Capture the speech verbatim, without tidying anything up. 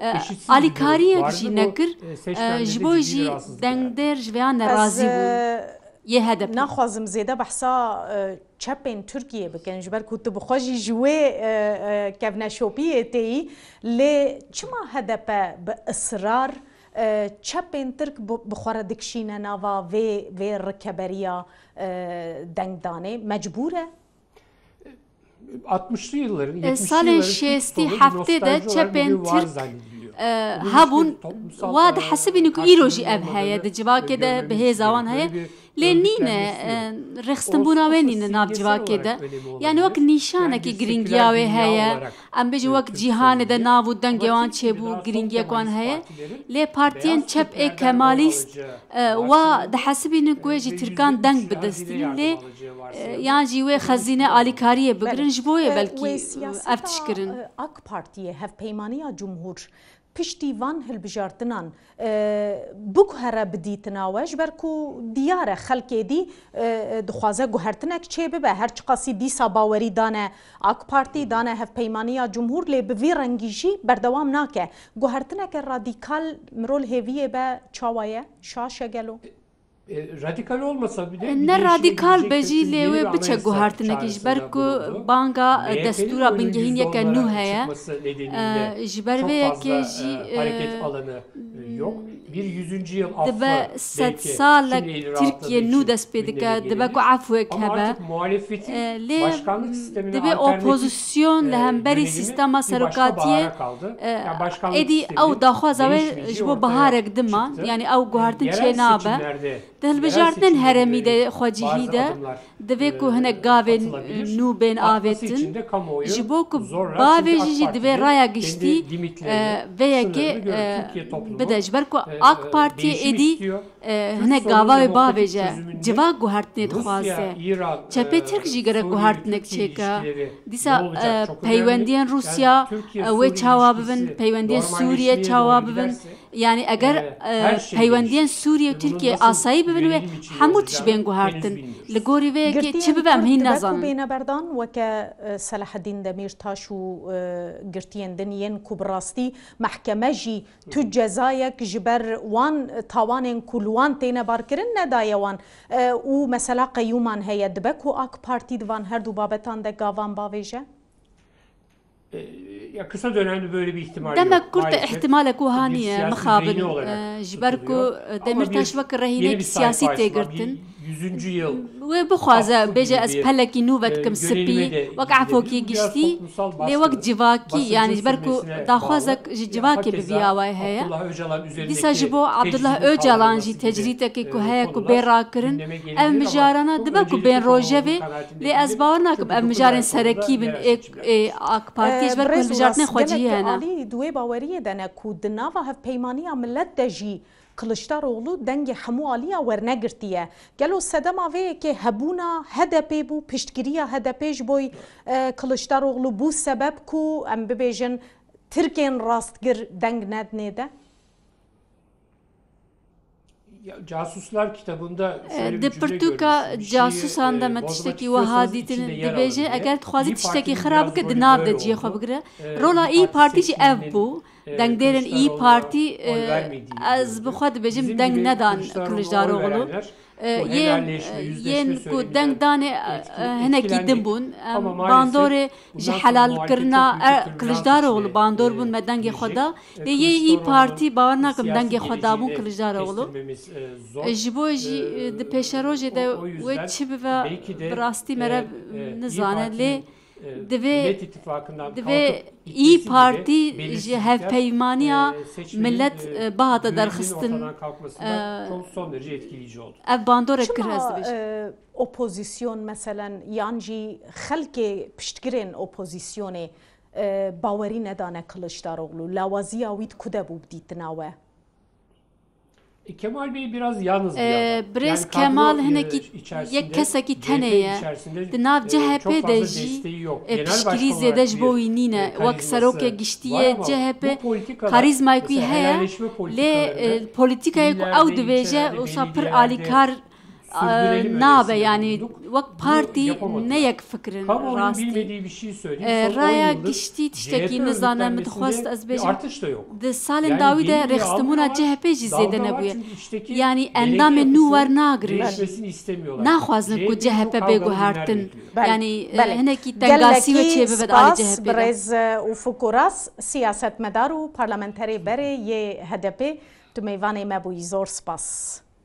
e, alîkariyek jî nekir, e, ji bo jî dengdêr ji vêya nerazî bû yê H D P. Naxwazim zêde behsa, e, çepên Tirkiyê bikin, ji ber ku tu bi xwe jî ji wê, e, e, kevneşopiyê têyî, lê çima H D P bi israr, e, çepên Tirk bi, bi xwe re dikişîne nava vê, vê rikeberiya, e, dengdanê? Mecbûr e? Altmışlı yılların, E, yetmişli salên yılların Türk şêstî solu bir heftê de nostalji olarak bir çepên var Tirk, zannediliyor. E, hebûn, wa dihesibînin ku îro jî ev heye, di civakê de bi hêza wan heye. Lê nîne, e, rêxistinbûna wê nîne nav civakê de. Yani wek nîşanekî girîngiya wê heye. Em bêjin wek cîhanê de nav û dengê wan çêbû, girîngiyek wan heye. Lê partiyên çep ê Kemalîst, e, wa dihesibînin ku wê jî Tirkan deng bidestînin, lê, e, yan jî wê xezîne alîkariyê bigirin, ji bo yê belkî, e, ev tişt kirin. E, AK Partiyê, Hevpeymaniya Cumhur, piştî van hilbijartinan, e, biguhere bi dîtina we, ji ber ku diyar e xelkê dî, e, e, dixwaze guhertinek çêbibe. Her çiqasî dîsa bawerî dane AK Partî, dane Hevpeymaniya Cumhur, lê bi vî rengî jî berdewam nake. Guhertineke radîkal mirol hêviyê be çawa ye? Şaş e gelo? E, radikal olmasa bile bir değişime gidecektir. E, ne radikal be jî, lê wê biçe guhertinekî, ji ber ku banga, e, destûra bingehîn yeke nû heye. E, ji ber vê yekê jî, e, dibe sedsalek Tirkiye nû dest pê dike, dibe ku efwek hebe. E, lê divê opozîsyon li hemberî sîstema serokatiyê, e, êdî ew daxwaza wê ji bo biharek dima, yanî ew guhertin çênabe. Di hilbijartinên herêmî de xwecihî de divê ku hinek gavên nû bên avêtin, ji bo ku bavêjî jî divê raya giştî, e, vê yekê, e, bide. Ji ber ku AK Partiyê êdî, e, hinek gava wê bavêje, civak guhertinê dixwaze. Çepê Tirk jî gerek guhertinek çêke. Dîsa, e, peywendiyên Rûsya, e, wê çawa bibin, peywendiyên Sûriye çawa bibin? Yanî eger, e, peywendiyên Sûriye û Tirkiye asayî bibin wê, hemû tişt bên guhertin. Li gorî vê yekê çi bibe em hîn nezanin. Bêne berdan weke, e, Selaheddîn Demîrtaş û, e, girtiyên din yên ku bi rastî mehkeme jî tu cezayek ji ber wan tawanên ku li wan têne barkirin nedaye wan. E, û mesela qeyûman heye. Dibe ku AK Partî di van her du babetan de gavan bavêje? E, ya kısa dönemde böyle bir ihtimal yok. Demek kurt ihtimalek wiha niye, mixabin, e, ji ber ku, e, Demîrtaş wek rehînek siyasî tê girtin. Wê bixwaze bêje, ez pelekî nû vedikim spî, wek efokî giştî, lê wek civakî, yanî ji ber ku daxwazek ji civakê bi vî awayî heye. Dîsa ji bo Abdullah Ocalan jî tecrîdekê ku heye ku bê rakirin, ev mijarana dibe ku bên rojevê, lê ez bawer nakim ev mijarên serekî bin ê, ê AK Partiyê, ji ber ku hilbijartinên xwecihî hene. Alî, di wê baweriyê de ne ku di nava hevpeymaniya milet de jî Kiliçdaroglu dengê hemû aliya wernegirtiye. Gelo sedema vê yekê hebûna HDPê bû, piştgiriya HDPê ji bo, e, Kiliçdaroglu bû sebeb ku em bibêjin Tirkên rastgir deng nedinê de? Ya, Casuslar kitabında şöyle bir cümle görmüştüm. Di pirtûka Casusan de me tiştekî wiha dîtin, dibêje, eger dixwazî tiştekî xira bike, di nav de cihê xwe bigire. Rola İYİ Parti jî ev bû. Dengdêrên İYİ Parti, e, ez bi xwe dibêjim, deng nedan Kiliçdaroglu. E, yên, yên ku deng danê, e, hinekî din bûn. Em bandorê ji helalkirina, e, Kiliçdaroglu bandor bûn, me dengê xwe da. Lê yê İYİ Parti bawer nakim dengê xwe dabûn Kiliçdaroglu. E, ji bo jî, e, di pêşerojê de wê çi bibe, bi rastî mere nizane. Lê Divê, divê İYİ Parti ji hevpeymaniya millet, e, bihata derxistin, e, ev bandorek kir, ez dibêjim. Çima, e, opozîsyon, meselen, yan jî xelkê piştgirên opozîsyonê, e, bawerî nedane Kiliçdaroglu? Lawaziya wî di ku de bû bi dîtina we? E, Kemal Bey biraz yalnız bir adam. Birêz Kemal hinekî yek kesekî tenê ye. Di nav CHP de jî, e, piştgirî zêde ji bo wî nîne. Wek seroke giştî yê CHP karîzmayek wî heye, lê, e, polîtîkayê ku ew dibêje, wisa pir alîkar e, nabe, yanî wek partî ne yek fikir in rastî. E, raya giştî tiştekî nizane, min dixwest ez bêjim. Di salên dawî de rêxistimûna CHP jî zêde nebûye. Yanî endamên nû wernagirin. Naxwazin ku CHP bê guhertin. Yanî, e, hinekî tengasî wê çêbibe di alî CHP de. Belê. Gelekî spas, birêz, e, Ufuk Uras, siyasetmedar û parlamenterê berê yê HDPê, tu mêvanê me bûyî. Zor spas.